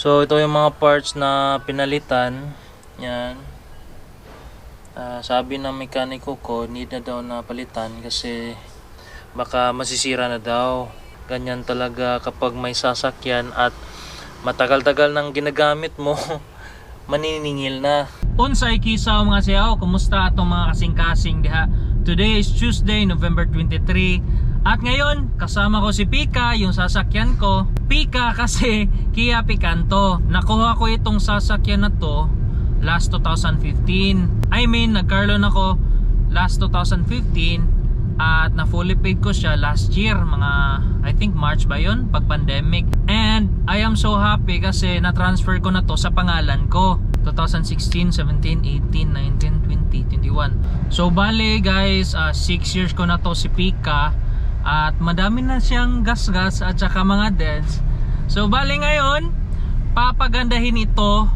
So ito yung mga parts na pinalitan. Yan. Sabi ng mekaniko ko, need na daw na palitan kasi baka masisira na daw. Ganyan talaga kapag may sasakyan at matagal-tagal nang ginagamit mo, maniningil na. Unsay kisaw mga siyaw, kumusta atong mga kasing-kasing diha? Today is Tuesday, November 23. At ngayon, kasama ko si Pika, yung sasakyan ko. Pika kasi Kia Picanto. Nakuha ko itong sasakyan na to last 2015. I mean, nagkarlon ako last 2015 at na fully paid ko siya last year, mga I think March ba yun, pag pandemic. And I am so happy kasi na-transfer ko na to sa pangalan ko. 2016, 17, 18, 19, 20, 21. So bale guys, 6 years ko na to si Pika at madami na siyang gasgas at saka mga dents. So bale ngayon, papagandahin ito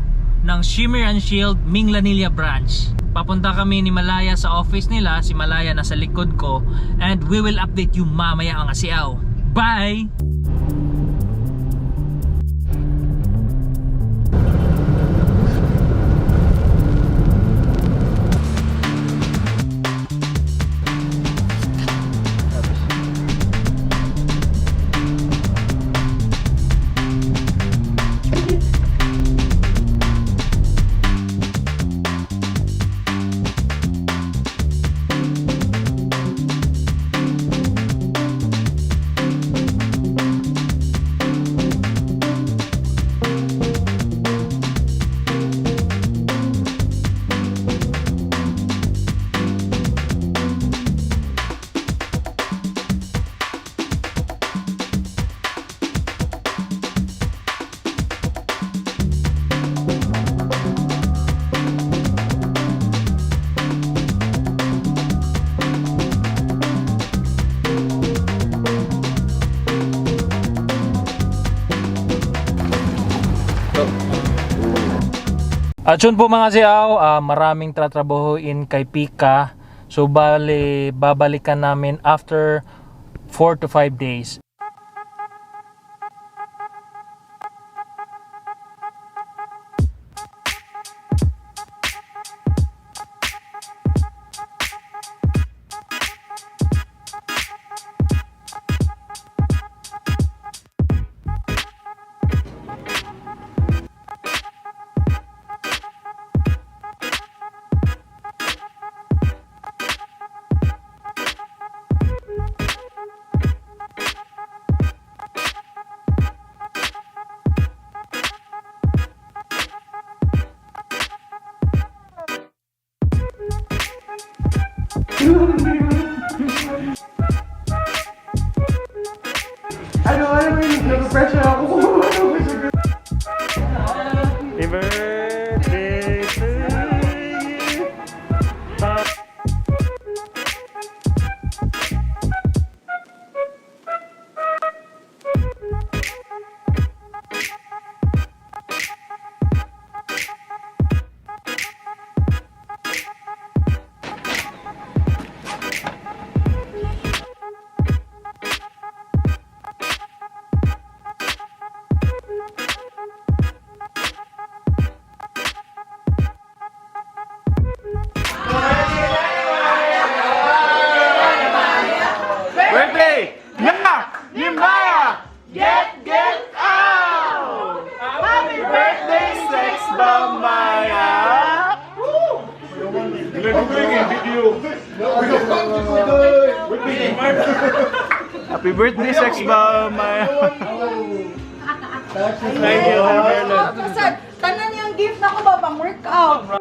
ng Shimmer and Shield Minglanilla branch. Papunta kami ni Malaya sa office nila, si Malaya nasa likod ko, and we will update you mamaya mga siyaw. Bye! At yun po mga siyaw, maraming tratrabahuin kay Pika. So bali, babalikan namin after 4 to 5 days. Ano yun? Nag-pressure ako kung ano ko siya. Happy birthday to you. Birthday! Na! Ni Maya! Get out! Happy birthday, Sex Bomb Maya! Happy birthday, Sex Bomb Maya! Thank you, Merlin. Kasi tanan yung gift na ko ba pang workout.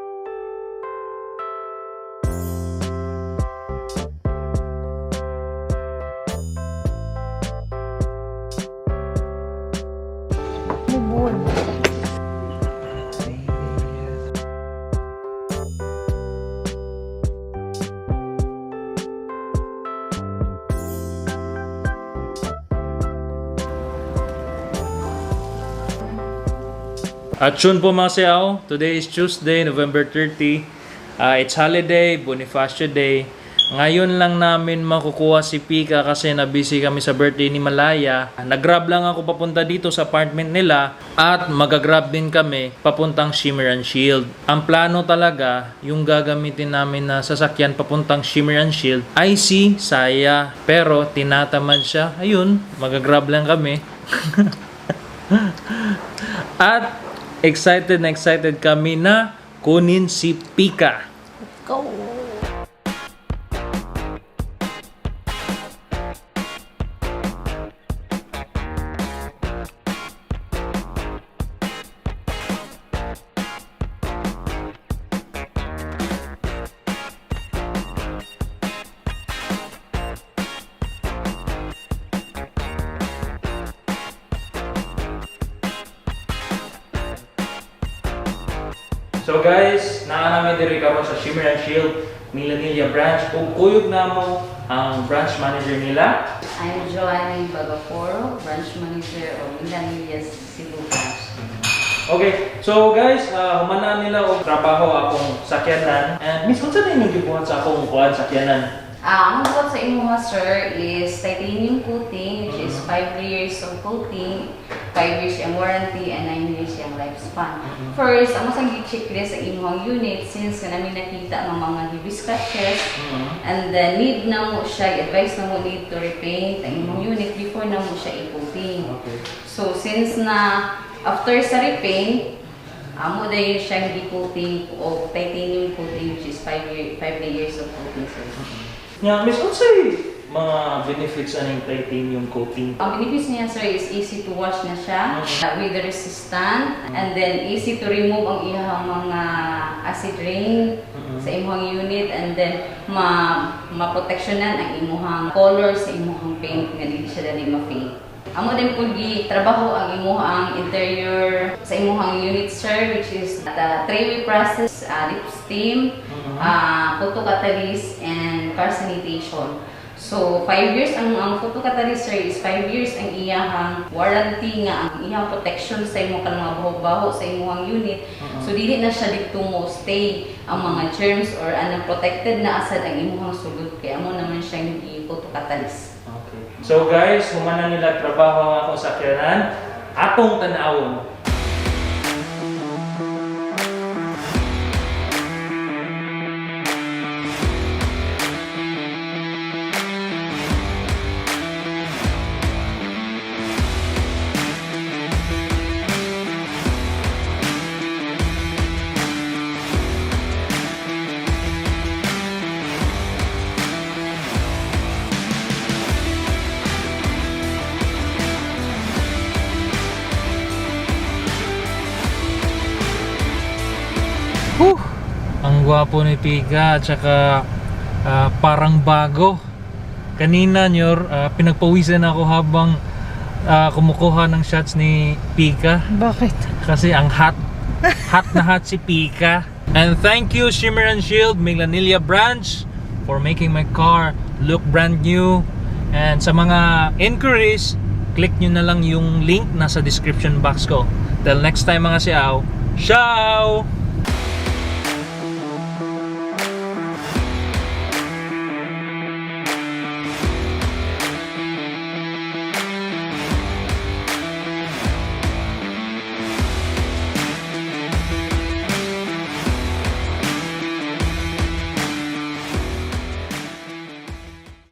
At yun po mga siyaw, today is Tuesday, November 30. It's holiday, Bonifacio Day. Ngayon lang namin makukuha si Pika kasi na-busy kami sa birthday ni Malaya. Nag-Grab lang ako papunta dito sa apartment nila at magagrab din kami papuntang Shimmer and Shield. Ang plano talaga, yung gagamitin namin na sasakyan papuntang Shimmer and Shield ay si Saya. Pero tinatamad siya. Ayun, magagrab lang kami. At excited na excited kami na kunin si Pika. Go! So guys, naa nami diri karon sa Shimmer and Shield Milanilla branch ug kuyog namo ang branch manager nila. I'm Joanne Bagaforo, branch manager of Milanilla Cebu branch. Okay, so guys, humana nila og trabaho akong sakyanan. And miss, unsa na inyong gibuhat sa akong kuan sakyanan? Ang buhat sa imuha, sir, is titanium coating, which is 5 years of coating, 5 years yung warranty, and 9 years yung lifespan. First, ang masang checklist ang imuhang unit since namin nakita ng mga heavy scratches, and then need na mo siya, advice na mo need to repaint ang imong unit before na mo siya i-coating. So, since na after sa repaint, amo dayon siyang gi-coating o titanium coating, which is 5 layers of coating, sir. Nga, miss, unsay mga benefits aning titanium coating? Ang benefits niya, sir, is easy to wash na siya, weather resistant, and then easy to remove ang iyang mga acid rain sa imong unit, and then ma maproteksyonan ang imuhang color sa imuhang paint nga dili siya dali ma-fade. Amo din pud gi trabaho ang imuhang interior sa imuhang unit, sir, which is the three-way process, deep steam, photocatalyst, and car sanitation. So, 5 years ang photocatalyst, sir, is 5 years ang iyahang warranty nga ang iyang protection sa imong kanang mga baho-baho sa imong unit. So, dili na siya dito mo stay ang mga germs or anong, protected na asad ang imong sulod kay amo naman siyang i-photocatalyst. Okay. So guys, humana nila trabaho ang akong sakyanan. Atong tan-awon. Whew! Ang gwapo ni Pika at saka parang bago. Kanina nyor, pinagpawisan ako habang kumukuha ng shots ni Pika Bakit? kasi ang hot, hot na hot si Pika. And thank you, Shimmer and Shield Milanilla branch, for making my car look brand new. And sa mga inquiries, click nyo na lang yung link nasa description box ko. Till next time, mga siaw. Ciao!